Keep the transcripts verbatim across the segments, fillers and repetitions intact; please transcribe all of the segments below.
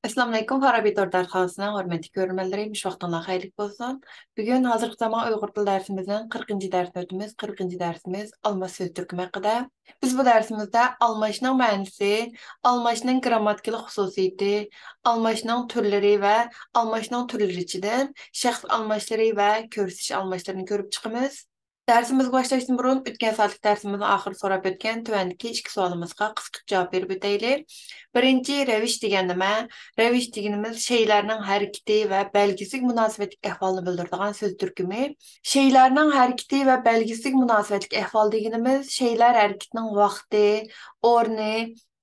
ئەسسالامۇئەلەيكۇم، فارابى تور دەرسخانىسىنىڭ ھۆرمەتلىك كۆرۈرمەنلىرى، مۇشۇ ۋاقتىڭلار خەيرلىك بولسۇن. بۈگۈن ھازىرقى زامان ئۇيغۇر تىل دەرسىمىزنىڭ قىرىقىنچى دەرسىنى ئۆتىمىز. قىرىقىنچى دەرسىمىز ئالماش سۆز تۈركۈمى ھەققىدە. بىز بۇ دەرسىمىزدە ئالماشنىڭ مەنىسى، ئالماشنىڭ گىرامماتىكىلىق خۇسۇسىيىتى، ئالماشنىڭ تۈرلىرى ۋە ئالماشنىڭ تۈرلىرى ئىچىدىن شەخس ئالماشلىرى ۋە كۆرسىتىش ئالماشلىرىنى كۆرۈپ چىقىمىز. دەرسىمىزگە باشلاشتىن بۇرۇن، ئۆتكەن سائەتلىك دەرسىمىزنىڭ ئاخىرىدا سوراپ ئۆتكەن تۆۋەندىكى ئىككى سوئالىمىزغا قىسقىچە جاۋاب بېرىپ ئۆتەيلى. بىرىنچى، رەۋىش دېگەن نېمە؟ رەۋىش دېگىنىمىز شەيلەرنىڭ ھەرىكىتى ۋە بەلگىسىگە مۇناسىۋەتلىك ئەھۋالنى بىلدۈرىدىغان سۆز تۈركۈمى. شەيلەرنىڭ ھەرىكىتى ۋە بەلگىسىگە مۇناسىۋەتلىك ئەھۋال دېگىنىمىز شەيلەر ھەرىكىتىنىڭ ۋاقتى، ئورنى،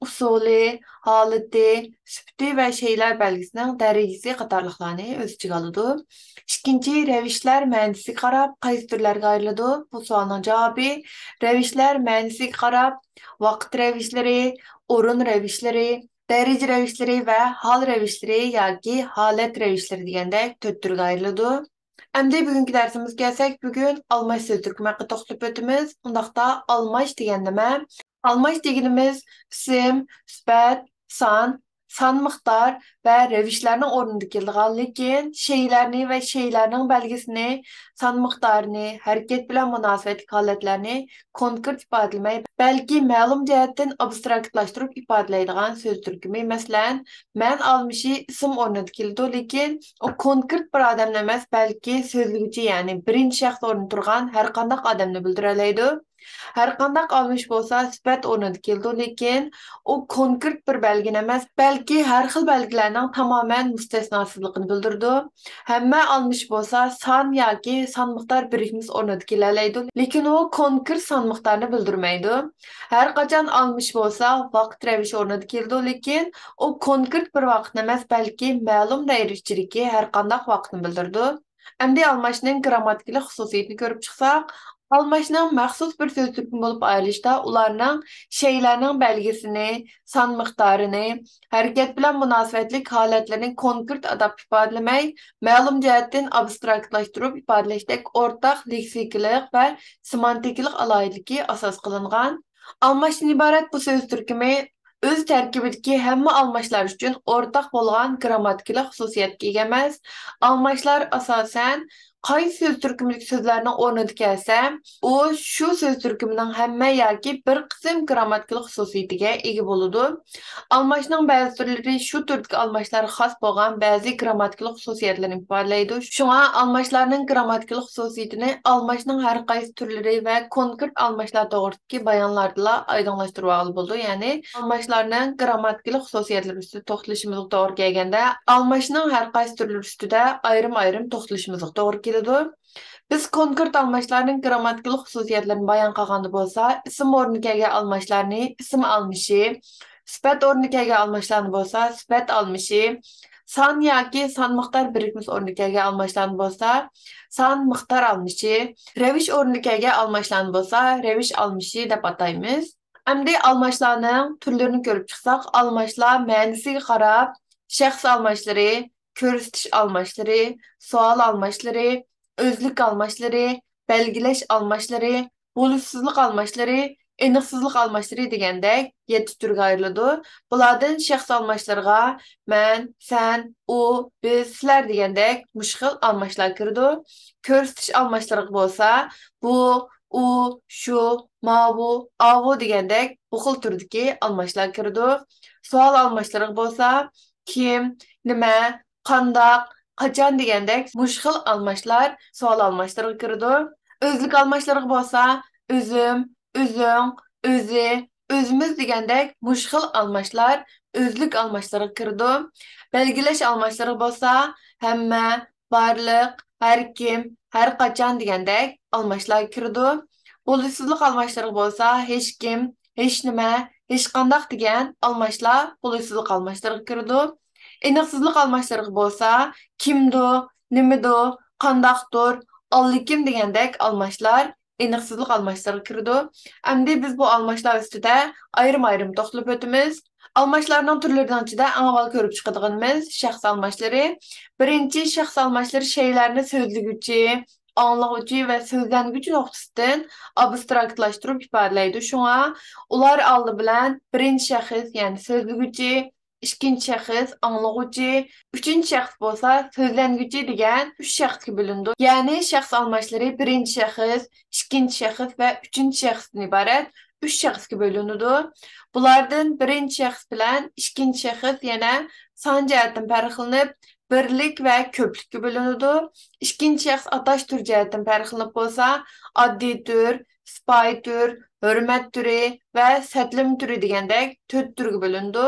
ئۇسۇلى، ھالىتى، سۈپىتى ۋە شەيلەر بەلگىسىنىڭ دەرىجىسى قاتارلىقلارنى ئۆز ئىچىگە ئالىدۇ. ئىككىنچى، رەۋىشلەر مەنىسىگە قاراپ قايسى تۈرلەرگە ئايرىلىدۇ؟ بۇ سوئالنىڭ جاۋابى، رەۋىشلەر مەنىسىگە قاراپ ۋاقىت رەۋىشلىرى، ئورۇن رەۋىشلىرى، دەرىجە رەۋىشلىرى ۋە ھال رەۋىشلىرى ياكى ھالەت رەۋىشلىرى دېگەندەك تۆت تۈرگە ئايرىلىدۇ. ئەمدى بۈگۈنكى دەرسىمىزگە كەلسەك، بۈگۈن ئالماش سۆز تۈركۈمى ھەققىدە توختىلىپ ئۆتىمىز. ئۇنداقتا ئالماش دېگەن نېمە؟ ئالماش دېگىنىمىز ئىسىم، سۈپەت، سان، سان مىقدار ۋە رەۋىشلەرنىڭ ئورنىدا كېلىدىغان، لېكىن شەيلەرنى ۋە شەيلەرنىڭ بەلگىسىنى، سان مىقدارىنى، ھەرىكەت بىلەن مۇناسىۋەتلىك ھالەتلەرنى كونكرېت ئىپادىلىمەي، بەلكى مەلۇم جەھەتتىن ئابستراكتلاشتۇرۇپ ئىپادىلەيدىغان سۆز تۈركۈمى. مەسىلەن، مەن ئالمىشى ئىسىم ئورنىدا كېلىدۇ، لېكىن ئۇ كونكرېت بىر ئادەمنى ئەمەس، بەلكى سۆزلىگۈچى، يەنى بىرىنچى شەخس ئورنىدا تۇرغان ھەرقانداق ئادەمنى بىلدۈرەلەيدۇ. ھەرقانداق ئالمىش بولسا سۈپەت ئورنىدا كېلىدۇ، لېكىن ئۇ كونكرېت بىر بەلگىنى ئەمەس، بەلكى ھەر خىل بەلگىلەرنىڭ تامامەن مۇستەسناسىزلىقىنى بىلدۈرىدۇ. ھەممە ئالمىش بولسا سان ياكى سان مىقدار بىرىكمىسى ئورنىدا كېلەلەيدۇ، لېكىن ئۇ كونكرېت سان مىقدارنى بىلدۈرمەيدۇ. ھەر قاچان ئالمىش بولسا ۋاقىت رەۋىشى ئورنىدا كېلىدۇ، لېكىن ئۇ كونكرېت بىر ۋاقىتنى ئەمەس، بەلكى مەلۇم دائىرە ئىچىدىكى ھەرقانداق ۋاقىتنى بىلدۈرىدۇ. ئەمدى ئالماشنىڭ گىرامماتىكىلىق خۇسۇسىيىتىنى كۆرۈپ چىقساق، ئالماشنىڭ مەخسۇس بىر سۆز تۈركۈمى بولۇپ ئايرىلىشتا ئۇلارنىڭ شەيلەرنىڭ بەلگىسىنى، سان مىقدارىنى، ھەرىكەت بىلەن مۇناسىۋەتلىك ھالەتلىرىنى كونكرېت ئاتاپ ئىپادىلىمەي، مەلۇم جەھەتتىن ئابستراكتلاشتۇرۇپ ئىپادىلەشتەك ئورتاق لېكسىكىلىق ۋە سېمانتىكىلىق ئالاھىدىلىكى ئاساس قىلىنغان. ئالماشتىن ئىبارەت بۇ سۆز تۈركۈمى ئۆز تەركىبىدىكى ھەممە ئالماشلار ئۈچۈن ئورتاق بولغان گىرامماتىكىلىق خۇسۇسىيەتكە ئىگە ئەمەس. ئالماشلار ئاساسەن قايسى سۆز تۈركۈمىدىكى سۆزلەرنىڭ ئورنىدا كەلسە، ئۇ شۇ سۆز تۈركۈمىنىڭ ھەممە ياكى بىر قىسىم گىرامماتىكىلىق خۇسۇسىيىتىگە ئىگە بولىدۇ. ئالماشنىڭ بەزى تۈرلىرى شۇ تۈردىكى ئالماشلارغا خاس بولغان بەزى گىرامماتىكىلىق خۇسۇسىيەتلەرنى ئىپادىلەيدۇ. شۇڭا ئالماشلارنىڭ گىرامماتىكىلىق خۇسۇسىيىتىنى ئالماشنىڭ ھەر قايسى تۈرلىرى ۋە كونكرېت ئالماشلار توغرىسىدىكى بايانلاردىلا ئايدىڭلاشتۇرۇۋالغىلى بولىدۇ. يەنى ئالماشلارنىڭ گىرامماتىكىلىق خۇسۇسىيەتلىرى ئۈستىدە توختىلىشىمىزغا توغرا كەلگەندە، ئالماشنىڭ ھەر قايسى تۈرلىرى ئۈستىدە ئايرىم-ئايرىم توختىلىشىمىزغا توغرا كېلىدۇ. بىز كونكرېت ئالماشلارنىڭ گىرامماتىكىلىق خۇسۇسىيەتلىرىنى بايان قىلغاندا بولسا، ئىسىم ئورنىدا كەلگەن ئالماشلارنى ئىسىم ئالمىشى، سۈپەت ئورنىدا كەلگەن ئالماشلارنى بولسا سۈپەت ئالمىشى، سان ياكى سان مىقدار بىرىكمىسى ئورنىدا كەلگەن ئالماشلارنى بولسا سان مىقدار ئالمىشى، رەۋىش ئورنىدا كەلگەن ئالماشلارنى بولسا رەۋىش ئالمىشى دەپ ئاتايمىز. ئەمدى ئالماشلارنىڭ تۈرلىرىنى كۆرۈپ چىقساق، ئالماشلار مەنىسىگە قاراپ شەخس ئالماشلىرى، كۆرسىتىش ئالماشلىرى، سوئال ئالماشلىرى، ئۆزلۈك ئالماشلىرى، بەلگىلەش ئالماشلىرى، بولۇشسىزلىق ئالماشلىرى، ئېنىقسىزلىق ئالماشلىرى دېگەندەك يەتتە تۈرگە ئايرىلىدۇ. بۇلاردىن شەخس ئالماشلىرىغا مەن، سەن، ئۇ، بىز، سىلەر دېگەندەك مۇشۇ خىل ئالماشلار كىرىدۇ. كۆرسىتىش ئالماشلىرىغا بولسا بۇ، ئۇ، شۇ، ماۋۇ، ئاۋۇ دېگەندەك بۇ خىل تۈردىكى ئالماشلار كىرىدۇ. سوئال ئالماشلىرىغا بولسا كىم، نېمە، قانداق، قاچان دېگەندەك مۇشۇ خىل ئالماشلار سوئال ئالماشلىرىغا كىرىدۇ. ئۆزلۈك ئالماشلىرىغا بولسا ئۆزۈم، ئۆزۈڭ، ئۆزى، ئۆزىمىز دېگەندەك مۇشۇ خىل ئالماشلار ئۆزلۈك ئالماشلىرىغا كىرىدۇ. بەلگىلەش ئالماشلىرىغا بولسا ھەممە، بارلىق، ھەر كىم، ھەر قاچان دېگەندەك ئالماشلار كىرىدۇ. بولۇشسىزلىق ئالماشلىرىغا بولسا ھېچكىم، ھېچنېمە، ھېچقانداق دېگەن ئالماشلار بولۇشسىزلىق ئالماشلىرىغا كىرىدۇ. ئېنىقسىزلىق ئالماشلىرىغا بولسا كىمدۇ، نېمىدۇ، قانداقتۇر، ئاللىكىم دېگەندەك ئالماشلار ئېنىقسىزلىق ئالماشلىرىغا كىرىدۇ. ئەمدى بىز بۇ ئالماشلار ئۈستىدە ئايرىم-ئايرىم توختىلىپ ئۆتىمىز. ئالماشلارنىڭ تۈرلىرىنىڭ ئىچىدە ئەڭ ئاۋۋال كۆرۈپ چىقىدىغىنىمىز شەخس ئالماشلىرى. بىرىنچى، شەخس ئالماشلىرى شەيلەرنى سۆزلىگۈچى، ئاڭلىغۇچى ۋە سۆزلەنگۈچى نۇقتىسىدىن ئابستراكتلاشتۇرۇپ ئىپادىلەيدۇ. شۇڭا ئۇلار ئالدى بىلەن بىرىنچى شەخس، يەنى سۆزلىگۈچى، ئىككىنچى شەخس، ئاڭلىغۇچى، ئۈچىنچى شەخس بولسا سۆزلەنگۈچى دېگەن ئۈچ شەخسكە بۆلۈنىدۇ. يەنى شەخس ئالماشلىرى بىرىنچى شەخس، ئىككىنچى شەخس ۋە ئۈچىنچى شەخستىن ئىبارەت ئۈچ شەخسكە بۆلۈنىدۇ. بۇلاردىن بىرىنچى شەخس بىلەن ئىككىنچى شەخس يەنە سان جەھەتتىن پەرقلىنىپ، بىرلىك ۋە كۆپلۈككە بۆلۈنىدۇ. ئىككىنچى شەخس ئاتاش تۈر جەھەتتىن پەرقلىنىپ بولسا، ئاددىي تۈر، سىپايى تۈر، ھۆرمەت تۈرى ۋە سەتلىمە تۈرى دېگەندەك تۆت تۈرگە بۆلۈنىدۇ.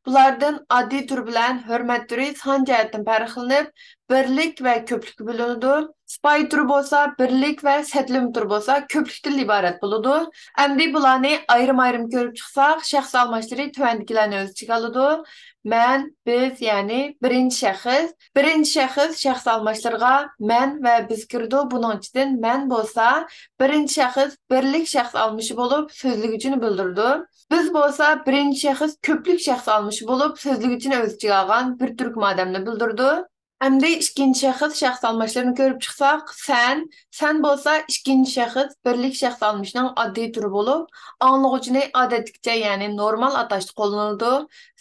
بۇلاردىن ئاددىي تۈر بىلەن ھۆرمەت تۈرى سان جەھەتتىن پەرقلىنىپ، بىرلىك ۋە كۆپلۈككە بۆلۈنىدۇ. سىپايى تۈر بولسا بىرلىك ۋە سەتلىمە تۈر بولسا كۆپلۈكتىن ئىبارەت بولىدۇ. ئەمدى بۇلارنى ئايرىم-ئايرىم كۆرۈپ چىقساق، شەخس ئالماشلىرى تۆۋەندىكىلەرنى ئۆز ئىچىگە ئالىدۇ. مەن، بىز، يەنى بىرىنچى شەخس. بىرىنچى شەخس شەخس ئالماشلىرىغا مەن ۋە بىز كىرىدۇ. بۇنىڭ ئىچىدىن مەن بولسا بىرىنچى شەخس بىرلىك شەخس ئالمىشى بولۇپ، سۆزلىگۈچىنى بىلدۈرىدۇ. بىز بولسا بىرىنچى شەخس كۆپلۈك شەخس ئالمىشى بولۇپ، سۆزلىگۈچىنى ئۆز ئىچىگە ئالغان بىر تۈركۈم ئادەمنى بىلدۈرىدۇ. ئەمدى ئىككىنچى شەخس شەخس ئالماشلىرىنى كۆرۈپ چىقساق، سەن، سەن بولسا ئىككىنچى شەخس بىرلىك شەخس ئالمىشىنىڭ ئاددىي تۈرى بولۇپ، ئاڭلىغۇچىنى ئادەتتىكىچە، يەنى نورمال ئاتاشتا قوللىنىلىدۇ.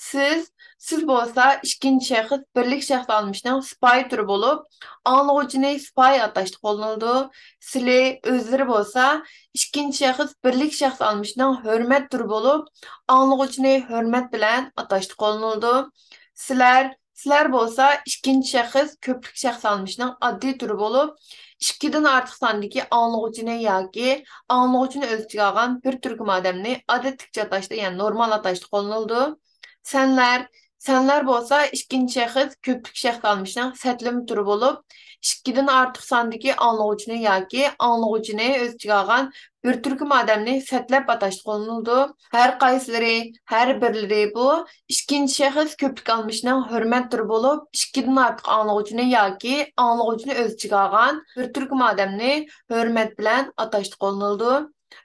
سىز، سىز بولسا ئىككىنچى شەخس بىرلىك شەخس ئالمىشىنىڭ سىپايى تۈرى بولۇپ، ئاڭلىغۇچىنى سىپايى ئاتاشتا قوللىنىلىدۇ. سىلى، ئۆزلىرى بولسا ئىككىنچى شەخس بىرلىك شەخس ئالمىشىنىڭ ھۆرمەت تۈرى بولۇپ، ئاڭلىغۇچىنى ھۆرمەت بىلەن ئاتاشتا قوللىنىلىدۇ. سىلەر، سىلەر بولسا ئىككىنچى شەخس كۆپلۈك شەخس ئالمىشىنىڭ ئاددىي تۈرى بولۇپ، ئىككىدىن ئارتۇق ساندىكى ئاڭلىغۇچىنى ياكى ئاڭلىغۇچىنى ئۆز ئىچىگە ئالغان بىر تۈركۈم ئادەمنى ئادەتتىكىچە ئاتاشتا، يەنى نورمال ئاتاشتا قوللىنىلىدۇ. سەنلەر، سەنلەر بولسا ئىككىنچى شەخس كۆپلۈك شەخس ئالمىشىنىڭ سەتلىمە تۈرى بولۇپ، ئىككىدىن ئارتۇق ساندىكى ئاڭلىغۇچىنى ياكى ئاڭلىغۇچىنى ئۆز ئىچىگە ئالغان بىر تۈركۈم ئادەمنى سەتلەپ ئاتاشتا قوللىنىلىدۇ. ھەر قايسىلىرى، ھەر بىرلىرى بۇ ئىككىنچى شەخس كۆپلۈك ئالمىشىنىڭ ھۆرمەت تۈرى بولۇپ، ئىككىدىن ئارتۇق ئاڭلىغۇچىنى ياكى ئاڭلىغۇچىنى ئۆز ئىچىگە ئالغان بىر تۈركۈم ئادەمنى ھۆرمەت بىلەن ئاتاشتا قوللىنىلىدۇ.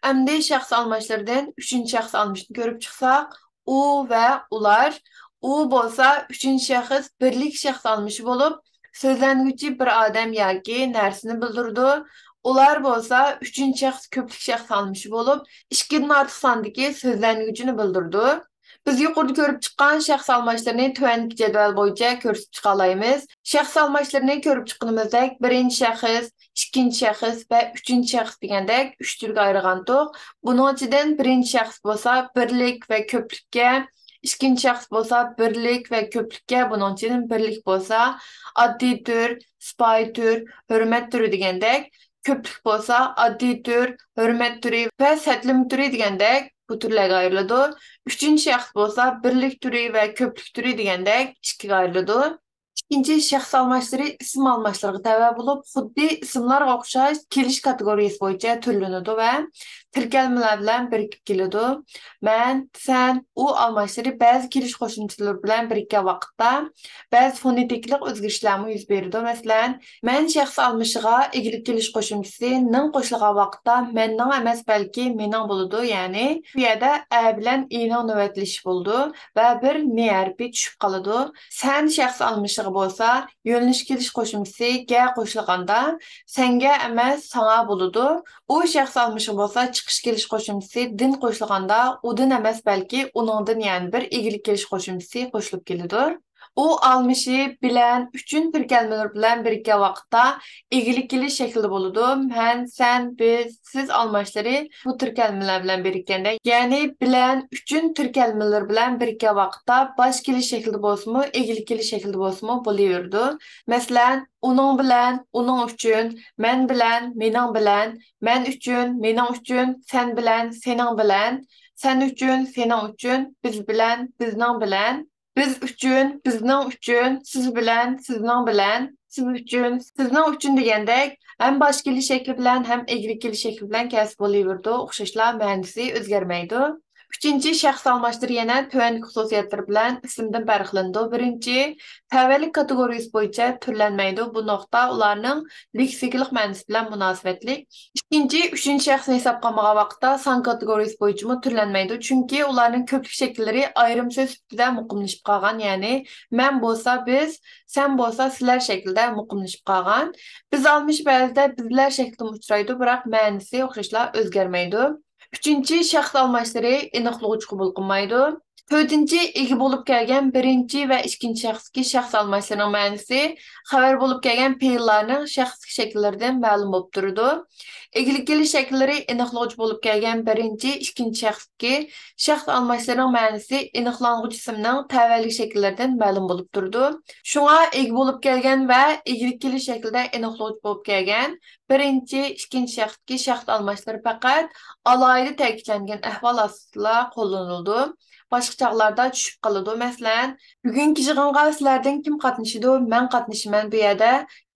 ئەمدى شەخس ئالماشلىرىدىن ئۈچىنچى شەخس ئالمىشىنى كۆرۈپ چىقساق، ئۇ ۋە ئۇلار. ئۇ بولسا ئۈچىنچى شەخس بىرلىك شەخس ئالمىشى بولۇپ، سۆزلەنگۈچى بىر ئادەم ياكى نەرسىنى بىلدۈرىدۇ. ئۇلار بولسا ئۈچىنچى شەخس كۆپلۈك شەخس ئالمىشى بولۇپ، ئىككىدىن ئارتۇق ساندىكى سۆزلەنگۈچىنى بىلدۈرىدۇ. بىز يۇقىرىدا كۆرۈپ چىققان شەخس ئالماشلىرىنى تۆۋەندىكى جەدۋەل بويىچە كۆرسىتىپ چىقالايمىز. شەخس ئالماشلىرىنى كۆرۈپ چىققىنىمىزدەك، بىرىنچى شەخس، ئىككىنچى شەخس ۋە ئۈچىنچى شەخس دېگەندەك ئۈچ تۈرگە ئايرىغانتۇق. بۇنىڭ ئىچىدىن بىرىنچى شەخس بولسا بىرلىك ۋە كۆپلۈككە، ئىككىنچى شەخس بولسا بىرلىك ۋە كۆپلۈككە، بۇنىڭ ئىچىدىن بىرلىك بولسا ئاددىي تۈر، سىپايى تۈر، ھۆرمەت تۈرى دېگەندەك، كۆپلۈك بولسا ئاددىي تۈر، ھۆرمەت تۈرى ۋە سەتلىمە تۈرى دېگەندەك بۇ تۈرلەرگە ئايرىلىدۇ. ئۈچىنچى شەخس بولسا بىرلىك تۈرى ۋە كۆپلۈك تۈرى دېگەندەك ئىككىگە ئايرىلىدۇ. ئىككىنچى شەخس ئالماشلىرى ئىسىم ئالماشلىرىغا تەۋە بولۇپ، خۇددى ئىسىملارغا ئوخشاش كېلىش كاتېگورىيىسى بويىچە تۈرلىنىدۇ ۋە تىركەلمىلەر بىلەن بىرىكىپ كېلىدۇ. مەن، سەن، ئۇ ئالماشلىرى بەزى كېلىش قوشۇمچىلىرى بىلەن بىرىككەن ۋاقىتتا بەزى فونېتىكىلىق ئۆزگىرىشلەرمۇ يۈز بېرىدۇ. مەسىلەن، مەن شەخس ئالمىشىغا ئىگىلىك كېلىش قوشۇمچىسى نىڭ قوشۇلغان ۋاقىتتا مەننىڭ ئەمەس، بەلكى مېنىڭ بولىدۇ. يەنى بۇ يەردە ئە بىلەن ئىنىڭ نۆۋەتلىشىشى بولىدۇ ۋە بىر نى ھەرپى چۈشۈپ قالىدۇ. سەن شەخس ئالمىشىغا بولسا يۆنىلىش كېلىش قوشۇمچىسى گە قوشۇلغاندا سەنگە ئەمەس، ساڭا بولىدۇ. ئۇ شەخس ئالمىشىغا بولسا چىقىش كېلىش قوشۇمچىسى دىن قوشۇلغاندا ئۇدىن ئەمەس، بەلكى ئۇنىڭدىن، يەنى بىر ئىگىلىك كېلىش قوشۇمچىسى قوشۇلۇپ كېلىدۇ. ئۇ ئالمىشى، بىلەن، ئۈچۈن تىركەلمىلىرى بىلەن بىرىككەن ۋاقىتتا ئىگىلىك كېلىش شەكلىدە بولىدۇ. مەن، سەن، بىز، سىز ئالماشلىرى بۇ تىركەلمىلەر بىلەن بىرىككەندە، يەنى بىلەن، ئۈچۈن تىركەلمىلىرى بىلەن بىرىككەن ۋاقىتتا باش كېلىش شەكلىدە بولسىمۇ، ئىگىلىك كېلىش شەكلىدە بولسىمۇ بولۇۋېرىدۇ. مەسىلەن، ئۇنىڭ بىلەن، ئۇنىڭ ئۈچۈن، مەن بىلەن، مېنىڭ بىلەن، مەن ئۈچۈن، مېنىڭ ئۈچۈن، سەن بىلەن، سېنىڭ بىلەن، سەن ئۈچۈن، سېنىڭ ئۈچۈن، بىز بىلەن، بىزنىڭ بىلەن، بىز ئۈچۈن، بىزنىڭ ئۈچۈن، سىز بىلەن، سىزنىڭ بىلەن، سىز ئۈچۈن، سىزنىڭ ئۈچۈن دېگەندەك ھەم باش كېلىش شەكلى بىلەن، ھەم ئىگىلىك كېلىش شەكلى بىلەن كەلسە بولۇۋېرىدۇ، ئوخشاشلا مەنىسى ئۆزگەرمەيدۇ. ئۈچىنچى شەخس ئالماشلىرى يەنە تۆۋەندىكى خۇسۇسىيەتلىرى بىلەن ئىسىمدىن پەرقلىنىدۇ. بىرىنچى، تەۋەلىك كاتېگورىيىسى بويىچە تۈرلەنمەيدۇ. بۇ نۇقتا ئۇلارنىڭ لېكسىكىلىق مەنىسى بىلەن مۇناسىۋەتلىك. ئىككىنچى، ئۈچىنچى شەخسنى ھېسابقا ئالمىغان ۋاقىتتا سان كاتېگورىيىسى بويىچىمۇ تۈرلەنمەيدۇ، چۈنكى ئۇلارنىڭ كۆپلۈك شەكىللىرى ئايرىم سۆز سۈپىتىدە مۇقىملىشىپ قالغان، يەنى مەن بولسا بىز، سەن بولسا سىلەر شەكلىدە مۇقىملىشىپ قالغان. بىز ئالمىشى بەزىدە بىزلەر شەكلىدىمۇ ئۇچرايدۇ، بىراق مەنىسى ئوخشاشلا ئۆزگەرمەيدۇ. ئۈچىنچى، شەخس ئالماشلىرى ئېنىقلىغۇچ قوبۇل قىلمايدۇ. تۆتىنچى، ئىگە بولۇپ كەلگەن بىرىنچى ۋە ئىككىنچى شەخستىكى شەخس ئالماشلىرىنىڭ مەنىسى خەۋەر بولۇپ كەلگەن پېئىللارنىڭ شەخسلىك شەكىللىرىدىن مەلۇم بولۇپ تۇرىدۇ. ئىگىلىك كېلىش شەكىللىرى ئېنىقلىغۇچ بولۇپ كەلگەن بىرىنچى، ئىككىنچى شەخستىكى شەخس ئالماشلىرىنىڭ مەنىسى ئېنىقلانغۇچ ئىسىمنىڭ تەۋەلىك شەكىللىرىدىن مەلۇم بولۇپ تۇرىدۇ. شۇڭا ئىگە بولۇپ كەلگەن ۋە ئىگىلىك كېلىش شەكلىدە ئېنىقلىغۇچ بولۇپ كەلگەن بىرىنچى، ئىككىنچى شەخستىكى شەخس ئالماشلىرى پەقەت ئالاھىدە تەكىتلەنگەن ئەھۋال ئاستىدا قوللىنىلىدۇ. باشقا چاغلاردا چۈشۈپ قالىدۇ. مەسىلەن، بۈگۈنكى يىغىنغا سىلەردىن كىم قاتنىشىدۇ؟ مەن قاتنىشىمەن بۇ يەردە.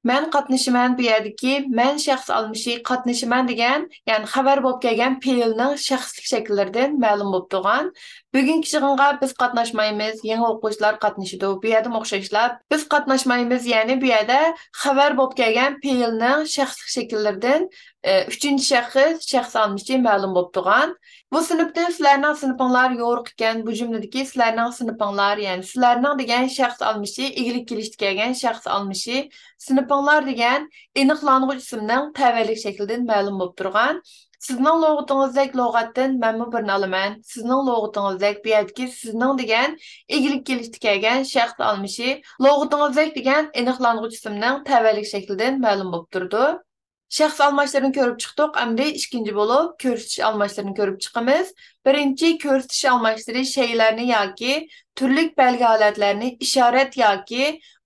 مەن قاتنىشىمەن بۇ يەردىكى مەن شەخس ئالمىشى قاتنىشىمەن دېگەن، يەنى خەۋەر بولۇپ كەلگەن پېئىلنىڭ شەخسلىك شەكىللىرىدىن مەلۇم بولۇپ تۇرغان. بۈگۈنكى يىغىنغا بىز قاتناشمايمىز، يېڭى ئوقۇغۇچىلار قاتنىشىدۇ. بۇ يەردىمۇ ئوخشاشلا، بىز قاتناشمايمىز، يەنى بۇ يەردە خەۋەر بولۇپ كەلگەن پېئىلنىڭ شەخسلىك شەكىللىرىدىن، ئە، ئۈچىنچى شەخس، شەخس ئالمىشى مەلۇم بولۇپ تۇرغان. بۇ سىنىپتىن سىلەرنىڭ سىنىپىڭلار يورۇق ئىكەن. بۇ جۈملىدىكى سىلەرنىڭ سىنىپىڭلار، يەنى سىلەرنىڭ دېگەن شەخس ئالمىشى ئىگىلىك كېلىشتە كەلگەن شەخس ئالمىشى، سىنىپىڭلار دېگەن ئېنىقلانغۇچ ئىسىمنىڭ تەۋەلىك شەكلىدىن مەلۇم بولۇپ تۇرغان. سىزنىڭ لۇغىتىڭىزدەك لۇغەتتىن مەنمۇ بىرنى ئالىمەن. سىزنىڭ لۇغىتىڭىزدەك بۇ يەردىكى سىزنىڭ دېگەن ئىگىلىك كېلىشتە كەلگەن شەخس ئالمىشى، لۇغىتىڭىزدەك دېگەن ئېنىقلانغۇچ ئىسىمنىڭ تەۋەلىك شەكلىدىن مەلۇم بولۇپ تۇرىدۇ. شەخس ئالماشلىرىنى كۆرۈپ چىقتۇق، ئەمدى ئىككىنچى بولۇپ كۆرسىتىش ئالماشلىرىنى كۆرۈپ چىقىمىز. بىرىنچى، كۆرسىتىش ئالماشلىرى شەيئىلەرنى ياكى تۈرلۈك بەلگە ھالەتلەرنى ئىشارەت ياكى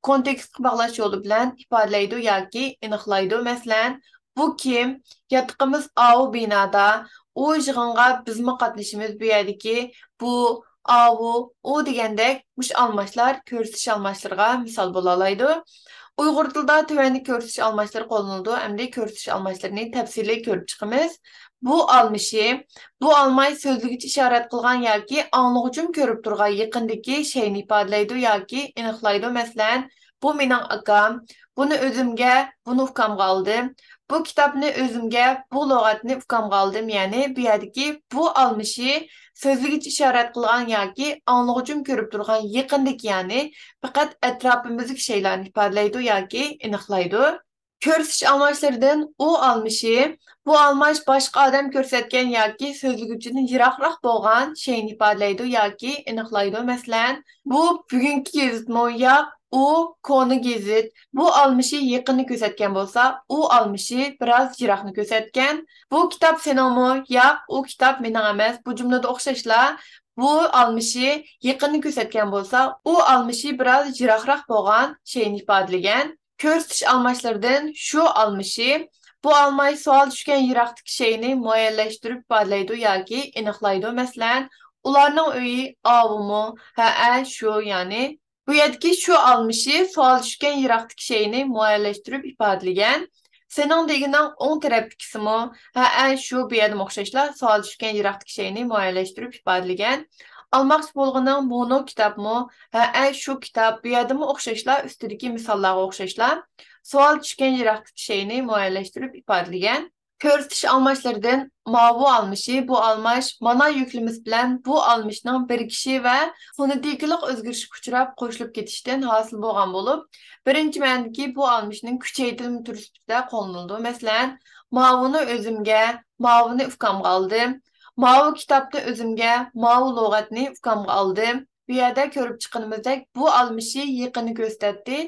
كونتېكستقا باغلاش يولى بىلەن ئىپادىلەيدۇ ياكى ئېنىقلايدۇ. مەسىلەن، بۇ كىم؟ ياتىقىمىز ئاۋۇ بىنادا. ئۇ يىغىنغا بىزمۇ قاتنىشىمىز. بۇ يەردىكى بۇ، ئاۋۇ، ئۇ دېگەندەك مۇشۇ ئالماشلار كۆرسىتىش ئالماشلىرىغا مىسال بولالايدۇ. ئۇيغۇر تىلىدا تۆۋەندىكى كۆرسىتىش ئالماشلىرى قوللىنىلىدۇ. ئەمدى كۆرسىتىش ئالماشلىرىنى تەپسىلىي كۆرۈپ چىقىمىز. بۇ ئالمىشى، بۇ ئالماش سۆزلىگۈچى ئىشارەت قىلغان ياكى ئاڭلىغۇچىمۇ كۆرۈپ تۇرغان يېقىندىكى شەيئىنى ئىپادىلەيدۇ ياكى ئېنىقلايدۇ. مەسىلەن، بۇ مېنىڭ ئاكام، بۇنى ئۆزۈمگە، بۇنى ئۇكامغا ئالدىم. بۇ كىتابنى ئۆزۈمگە، بۇ لۇغەتنى ئۇكامغا ئالدىم. يەنى بۇ يەردىكى بۇ ئالمىشى سۆزلىگۈچى ئىشارەت قىلغان ياكى ئاڭلىغۇچىمۇ كۆرۈپ تۇرغان يېقىندىكى، يەنى پەقەت ئەتراپىمىزدىكى شەيئىلەرنى ئىپادىلەيدۇ ياكى ئېنىقلايدۇ. كۆرسىتىش ئالماشلىرىدىن ئۇ ئالمىشى، بۇ ئالماش باشقا ئادەم كۆرسەتكەن ياكى سۆزلىگۈچىدىن يىراقراق بولغان شەيئىنى ئىپادىلەيدۇ ياكى ئېنىقلايدۇ. مەسىلەن، بۇ بۈگۈنكى گېزىتمۇ؟ ياق، ئۇ كونا گېزىت. بۇ ئالمىشى يېقىننى كۆرسەتكەن بولسا، ئۇ ئالمىشى بىراز يىراقنى كۆرسەتكەن. بۇ كىتاب سېنىڭمۇ؟ ياق، ئۇ كىتاب مېنىڭ ئەمەس. بۇ جۈملىدە ئوخشاشلا، بۇ ئالمىشى يېقىننى كۆرسەتكەن بولسا، ئۇ ئالمىشى بىراز يىراقراق بولغان شەيئىنى ئىپادىلىگەن. كۆرسىتىش ئالماشلىرىدىن شۇ ئالمىشى، بۇ ئالماش سوئال چۈشكەن يىراقتىكى شەيئىنى مۇئەييەنلەشتۈرۈپ ئىپادىلەيدۇ ياكى ئېنىقلايدۇ. مەسىلەن، ئۇلارنىڭ ئۆيى ئاۋۇمۇ؟ ھەئە، شۇ، يەنى بۇ يەردىكى شۇ ئالمىشى سوئال چۈشكەن يىراقتىكى شەيئىنى مۇئەييەنلەشتۈرۈپ ئىپادىلىگەن. سېنىڭ دېگىنىڭ ئوڭ تەرەپتىكىسىمۇ؟ ھەئە، شۇ، بۇ يەردىمۇ ئوخشاشلا سوئال چۈشكەن يىراقتىكى شەيئىنى مۇئەييەنلەشتۈرۈپ ئىپادىلىگەن. ئالماقچى بولغىنىڭ مونو كىتابمۇ؟ ھەئە، شۇ كىتاب، بۇ يەردىمۇ ئوخشاشلا ئۈستىدىكى مىساللارغا ئوخشاشلا سوئال چۈشكەن يىراقتىكى شەيئىنى مۇئەييەنلەشتۈرۈپ ئىپادىلىگەن. كۆرسىتىش ئالماشلىرىدىن ماۋۇ ئالمىشى، بۇ ئالماش مانا يۈكلىمىسى بىلەن بۇ ئالمىشنىڭ بىرىكىشى ۋە فونېتىكىلىق ئۆزگىرىشكە ئۇچراپ قوشۇلۇپ كېتىشتىن ھاسىل بولغان بولۇپ، بىرىنچى مەنىدىكى بۇ ئالمىشنىڭ كۈچەيتىلمە تۈرى سۈپىتىدە قوللىنىلىدۇ. مەسىلەن، ماۋۇنى ئۆزۈمگە، ماۋۇنى ئۇكامغا ئالدىم. ماۋۇ كىتابنى ئۆزۈمگە، ماۋۇ لۇغەتنى ئۇكامغا ئالدىم. بۇ يەردە كۆرۈپ چىققىنىمىزدەك، بۇ ئالمىشى يېقىننى كۆرسىتەتتى.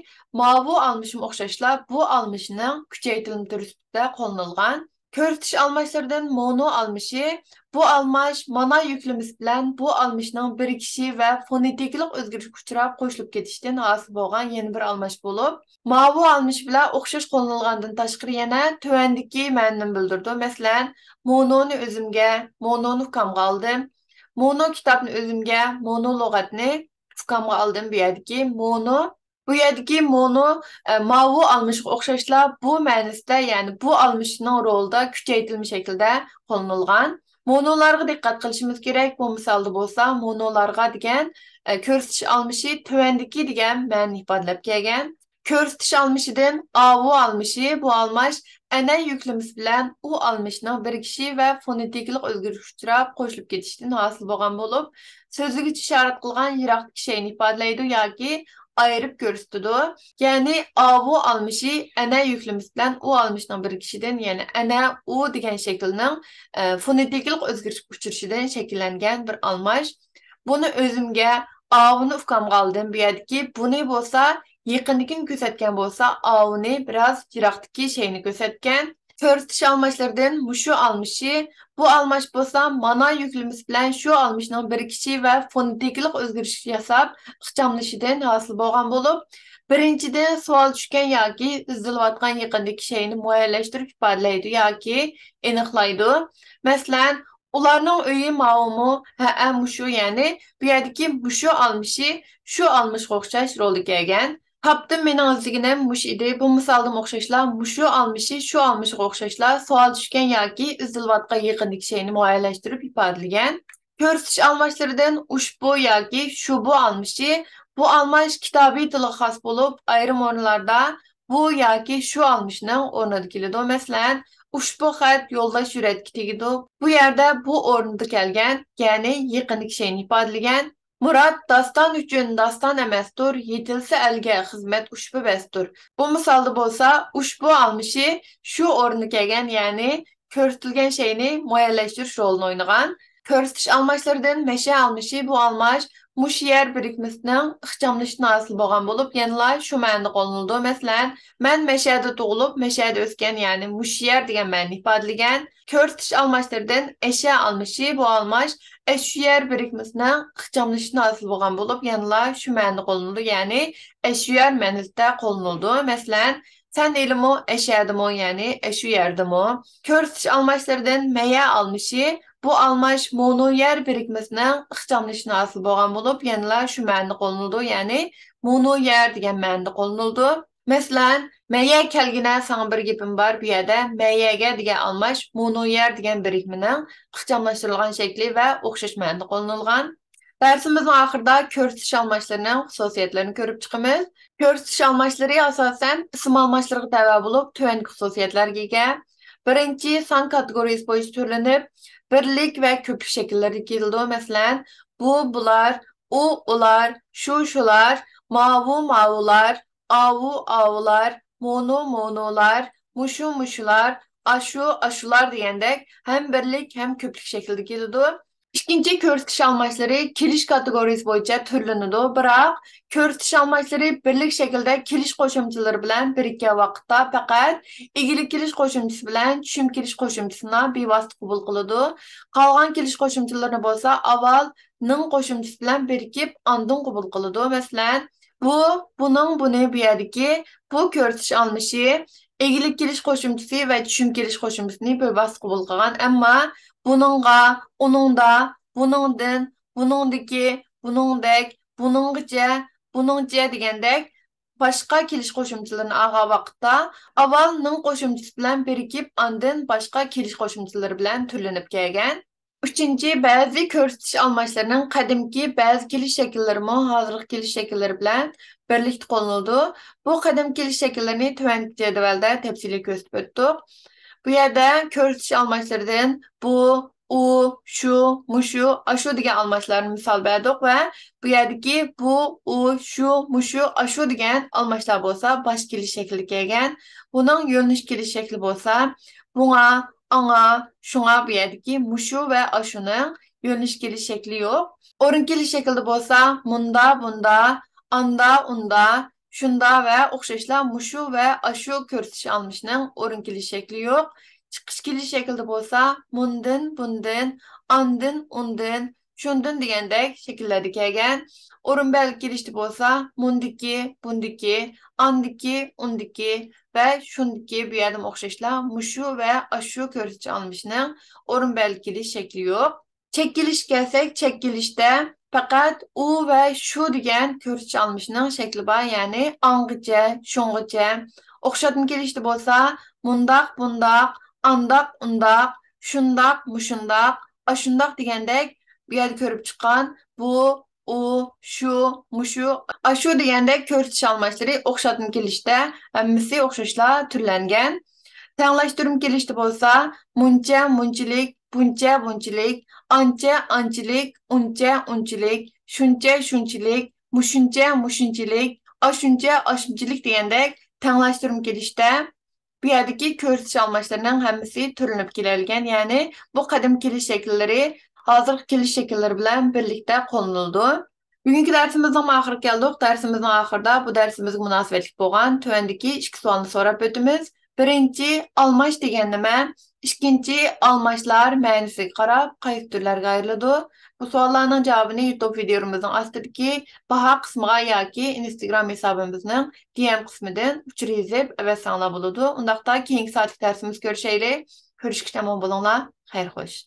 ماۋۇ ئالمىشىمۇ ئوخشاشلا بۇ ئالمىشنىڭ كۈچەيتىلمە تۈرى سۈپىتىدە قوللىنىلغان. كۆرسىتىش ئالماشلىرىدىن مونو ئالمىشى، بۇ ئالماش مانا يۈكلىمىسى بىلەن بۇ ئالمىشنىڭ بىرىكىشى ۋە فونېتىكىلىق ئۆزگىرىشكە ئۇچراپ قوشۇلۇپ كېتىشتىن ھاسىل بولغان يەنە بىر ئالماش بولۇپ، ماۋۇ ئالمىش بىلەن ئوخشاش قوللىنىلغاندىن تاشقىرى يەنە تۆۋەندىكى مەنىنى بىلدۈرىدۇ. مەسىلەن، مونونى ئۆزۈمگە، مونونى ئۇكامغا ئالدىم. مونو كىتابنى ئۆزۈمگە، مونو لۇغەتنى ئۇكامغا ئالدىم. بۇ يەردىكى مونو، بۇ يەردىكى مونو، ئە، ماۋۇ ئالمىشقا ئوخشاشلا بۇ مەنىسىدە، يەنى بۇ ئالمىشنىڭ رولىدا كۈچەيتىلمە شەكلىدە قوللىنىلغان. مونولارغا دىققەت قىلىشىمىز كېرەك. بۇ مىسالدا بولسا مونولارغا دېگەن، ئە، كۆرسىتىش ئالمىشى تۆۋەندىكى دېگەن مەنىنى ئىپادىلەپ كەلگەن. كۆرسىتىش ئالمىشىدىن ئاۋۇ ئالمىشى، بۇ ئالماش ئەنە يۈكلىمىسى بىلەن ئۇ ئالمىشىنىڭ بىرىكىشى ۋە فونېتىكىلىق ئۆزگىرىش ئۇچراپ قوشۇلۇپ كېتىشتىن ھاسىل بولغان بولۇپ، سۆزلىگۈچ ئىشارەت قىلغان يىراقتىكى شەيئىنى ئىپادىلەيدۇ ياكى ئايرىپ كۆرسىتىدۇ. يەنى ئاۋۇ ئالمىشى ئەنە يۈكلىمىسى بىلەن ئۇ ئالمىشىنىڭ بىرىكىشىدىن، يەنى ئەنە ئۇ دېگەن شەكىلنىڭ، ئە، فونېتىكىلىق ئۆزگىرىش ئۇچرىشىدىن شەكىللەنگەن بىر ئالماش. بۇنى ئۆزۈمگە، ئاۋۇنى ئۇكامغا ئالدىم. بۇ يەردىكى بۇنى بولسا يېقىندىكىنى كۆرسەتكەن بولسا، ئاۋۇنى بىراز يىراقتىكى شەينى كۆرسەتكەن. كۆرسىتىش ئالماشلىرىدىن مۇشۇ ئالمىشى، بۇ ئالماش بولسا مانا يۈكلىمىسى بىلەن شۇ ئالمىشنىڭ بىرىكىشى ۋە فونېتىكىلىق ئۆزگىرىش ياساپ ئىخچاملىشىدىن ھاسىل بولغان بولۇپ، بىرىنچىدىن، سوئال چۈشكەن ياكى ئىزدىلىۋاتقان يېقىندىكى شەينى مۇئەييەنلەشتۈرۈپ ئىپادىلەيدۇ ياكى ئېنىقلايدۇ. مەسىلەن، ئۇلارنىڭ ئۆيى ماۋۇمۇ؟ ھەئە، مۇشۇ، يەنى بۇ يەردىكى مۇشۇ ئالمىشى شۇ ئالمىشقا ئوخشاش رولدا كەلگەن. تاپتىم، مېنىڭ ئىزدىگىنىم مۇشۇ ئىدى. بۇ مىسالدىمۇ ئوخشاشلا، مۇشۇ ئالمىشى شۇ ئالمىشىغا ئوخشاشلا سوئال چۈشكەن ياكى ئىزدىلىۋاتقان يېقىندىكى شەينى مۇئەييەنلەشتۈرۈپ ئىپادىلىگەن. كۆرسىتىش ئالماشلىرىدىن ئۇشبۇ ياكى شۇبۇ ئالمىشى. بۇ ئالماش كىتابىي تىلغا خاس بولۇپ، ئايرىم ئورۇنلاردا بۇ ياكى شۇ ئالمىشنىڭ ئورنىدا كېلىدۇ. مەسىلەن، ئۇشبۇ خەت يولداش سۈرەتكە تېگىدۇ. بۇ يەردە بۇ ئورنىدا كەلگەن، يەنى يېقىندىكى شەينى ئىپادىلىگەن. مۇرات داستان ئۈچۈن داستان ئەمەستۇر، يېتىلسە ئەلگە خىزمەت ئۇشبۇ بەستۇر. بۇ مىسالدا بولسا ئۇشبۇ ئالمىشى شۇ ئورنىدا كەلگەن، يەنى كۆرسىتىلگەن شەينى مۇئەييەنلەشتۈرۈش رولىنى ئوينىغان. كۆرسىتىش ئالماشلىرىدىن مەشە ئالمىشى، بۇ ئالماش مۇشۇ يەر بىرىكمىسىنىڭ ئىخچاملىشىشىدىن ھاسىل بولغان بولۇپ، يەنىلا شۇ مەنىدە قوللىنىلىدۇ. مەسىلەن، مەن مەشەدە تۇغۇلۇپ، مەشەدە ئۆسكەن، يەنى مۇشۇ يەر دېگەن مەنىنى ئىپادىلىگەن. كۆرسىتىش ئالماشلىرىدىن ئەشە ئالمىشى، بۇ ئالماش ئەشۇ يەر بىرىكمىسىنىڭ ئىخچاملىشىشىدىن ھاسىل بولغان بولۇپ، يەنىلا شۇ مەنىدە قوللىنىلىدۇ، يەنى ئەشۇ يەر مەنىسىدە قوللىنىلىدۇ. مەسىلەن، سەن ھېلىمۇ ئەشەدىمۇ، يەنى ئەشۇ يەردىمۇ؟ كۆرسىتىش ئالماشلىرىدىن مەيە ئالمىشى، بۇ ئالماش مونو يەر بىرىكمىسىنىڭ ئىخچاملىشىشىدىن ھاسىل بولغان بولۇپ، يەنىلا شۇ مەنىدە قوللىنىلىدۇ، يەنى مونو يەر دېگەن مەنىدە قوللىنىلىدۇ. مەسىلەن، مەيە كەلگىنە ساڭا بىر گېپىم بار، بۇ يەردە مەيەگە دېگەن ئالماش مونو يەر دېگەن بىرىكمىنىڭ ئىخچاملاشتۇرۇلغان شەكلى ۋە ئوخشاش مەنىدە قوللىنىلغان. دەرسىمىزنىڭ ئاخىرىدا كۆرسىتىش ئالماشلىرىنىڭ خۇسۇسىيەتلىرىنى كۆرۈپ چىقىمىز. كۆرسىتىش ئالماشلىرى ئاساسەن ئىسىم ئالماشلىرىغا تەۋە بولۇپ، تۆۋەندىكى خۇسۇسىيەتلەرگە ئىگە. بىرىنچى، سان كاتېگورىيىسى بويىچە تۈرلىنىپ، بىرلىك ۋە كۆپلۈك شەكىللىرىدە كېلىدۇ. مەسىلەن، بۇ، بۇلار، ئۇ، ئۇلار، شۇ، شۇلار، ماۋۇ، ماۋۇلار، ئاۋۇ، ئاۋۇلار، مونۇ، مونۇلار، مۇشۇ، مۇشۇلار، ئاشۇ، ئاشۇلار دېگەندەك ھەم بىرلىك، ھەم كۆپلۈك شەكلىدە كېلىدۇ. ئىككىنچى، كۆرسىتىش ئالماشلىرى كېلىش كاتېگورىيىسى بويىچە تۈرلىنىدۇ، بىراق كۆرسىتىش ئالماشلىرى بىرلىك شەكىلدە كېلىش قوشۇمچىلىرى بىلەن بىرىككەن ۋاقىتتا پەقەت ئىگىلىك كېلىش قوشۇمچىسى بىلەن چۈشۈم كېلىش قوشۇمچىسىنى بىۋاسىتە قوبۇل قىلىدۇ. قالغان كېلىش قوشۇمچىلىرىنى بولسا ئاۋۋال نىڭ قوشۇمچىسى بىلەن بىرىكىپ، ئاندىن قوبۇل قىلىدۇ. مەسىلەن، بۇ، بۇنىڭ، بۇنى، بۇ يەردىكى بۇ كۆرسىتىش ئالمىشى ئىگىلىك كېلىش قوشۇمچىسى ۋە چۈشۈم كېلىش قوشۇمچىسىنى بىۋاسىتە قوبۇل قىلغان، ئەمما بۇنىڭغا، ئۇنىڭدا، بۇنىڭدىن، بۇنىڭدىكى، بۇنىڭدەك، بۇنىڭغىچە، بۇنىڭچە دېگەندەك باشقا كېلىش قوشۇمچىلىرىنى ئالغان ۋاقىتتا، ئاۋۋال نىڭ قوشۇمچىسى بىلەن بىرىكىپ، ئاندىن باشقا كېلىش قوشۇمچىلىرى بىلەن تۈرلىنىپ كەلگەن. ئۈچىنچى، بەزى كۆرسىتىش ئالماشلىرىنىڭ قەدىمكى بەزى كېلىش شەكىللىرىمۇ ھازىرقى كېلىش شەكىللىرى بىلەن بىرلىكتە قوللىنىلىدۇ. بۇ قەدىمكى كېلىش شەكىللىرىنى تۆۋەندىكى جەدۋەلدە تەپسىلىي كۆرسىتىپ ئۆتتۇق. بۇ يەردە كۆرسىتىش ئالماشلىرىدىن بۇ، ئۇ، شۇ، مۇشۇ، ئاشۇ دېگەن ئالماشلارنى مىسال بەردۇق ۋە بۇ يەردىكى بۇ، ئۇ، شۇ، مۇشۇ، ئاشۇ دېگەن ئالماشلار بولسا باش كېلىش شەكلىدە كەلگەن. بۇنىڭ يۆنىلىش كېلىش شەكلى بولسا بۇڭا، ئاڭا، شۇڭا، بۇ يەردىكى مۇشۇ ۋە ئاشۇنىڭ يۆنىلىش كېلىش شەكلى يوق. ئورۇن كېلىش شەكلىدە بولسا مۇندا، بۇندا، ئاندا، ئۇندا، شۇندا ۋە ئوخشاشلا مۇشۇ ۋە ئاشۇ كۆرسىتىش ئالمىشىنىڭ ئورۇن كېلىش شەكلى يوق. چىقىش كېلىش شەكلىدە بولسا مۇندىن، بۇندىن، ئاندىن، ئۇندىن، شۇندىن دېگەندەك شەكىللەردە كەلگەن. ئورۇن بەلگە كېلىشتە بولسا مۇندىكى، بۇندىكى، ئاندىكى، ئۇندىكى ۋە شۇندىكى، بۇ يەردىمۇ ئوخشاشلا مۇشۇ ۋە ئاشۇ كۆرسىتىش ئالمىشىنىڭ ئورۇن بەلگە كېلىش شەكلى يوق. چەككىلىشكە كەلسەك، چەككىلىشتە پەقەت ئۇ ۋە شۇ دېگەن كۆرسىتىش ئالمىشىنىڭ شەكلى بار، يەنى ئاڭغىچە، شۇڭغىچە. ئوخشاتما كېلىشتە بولسا مۇنداق، بۇنداق، ئانداق، ئۇنداق، شۇنداق، مۇشۇنداق، ئاشۇنداق دېگەندەك بۇ يەردە كۆرۈپ چىققان بۇ، ئۇ، شۇ، مۇشۇ، ئاشۇ دېگەندەك كۆرسىتىش ئالماشلىرى ئوخشاتما كېلىشتە ھەممىسى ئوخشاشلا تۈرلەنگەن. تەڭلەشتۈرمە كېلىشتە بولسا مۇنچە، مۇنچىلىك، بۇنچە، بۇنچىلىك، ئانچە، ئانچىلىك، ئۇنچە، ئۇنچىلىك، شۇنچە، شۇنچىلىك، مۇشۇنچە، مۇشۇنچىلىك، ئاشۇنچە، ئاشۇنچىلىك دېگەندەك تەڭلەشتۈرمە كېلىشتە بۇ يەردىكى كۆرسىتىش ئالماشلىرىنىڭ ھەممىسى تۈرلىنىپ كېلەلىگەن، يەنى بۇ قەدىم كېلىش شەكىللىرى ھازىرقى كېلىش شەكىللىرى بىلەن بىرلىكتە قوللىنىلىدۇ. بۈگۈنكى دەرسىمىزنىڭ ئاخىرىغا كەلدۇق. دەرسىمىزنىڭ ئاخىرىدا بۇ دەرسىمىزگە مۇناسىۋەتلىك بولغان تۆۋەندىكى ئىككى سوئالنى سوراپ ئۆتىمىز. بىرىنچى، ئالماش دېگەن نېمە؟ ئىككىنچى، ئالماشلار مەنىسىگە قاراپ قايسى تۈرلەرگە ئايرىلىدۇ؟ بۇ سوئاللارنىڭ جاۋابىنى يۇتۇب ۋىدىيومىزنىڭ ئاستىدىكى باھا قىسمىغا ياكى ئىنستاگرام ھېسابىمىزنىڭ دى ئېم قىسمىدىن ئۇچۇر يېزىپ ئەۋەتسەڭلار بولىدۇ. ئۇنداقتا كېيىنكى سائەتلىك دەرسىمىزدە كۆرۈشەيلى. كۆرۈشكىچە ئامان بولۇڭلار. خەير خوش.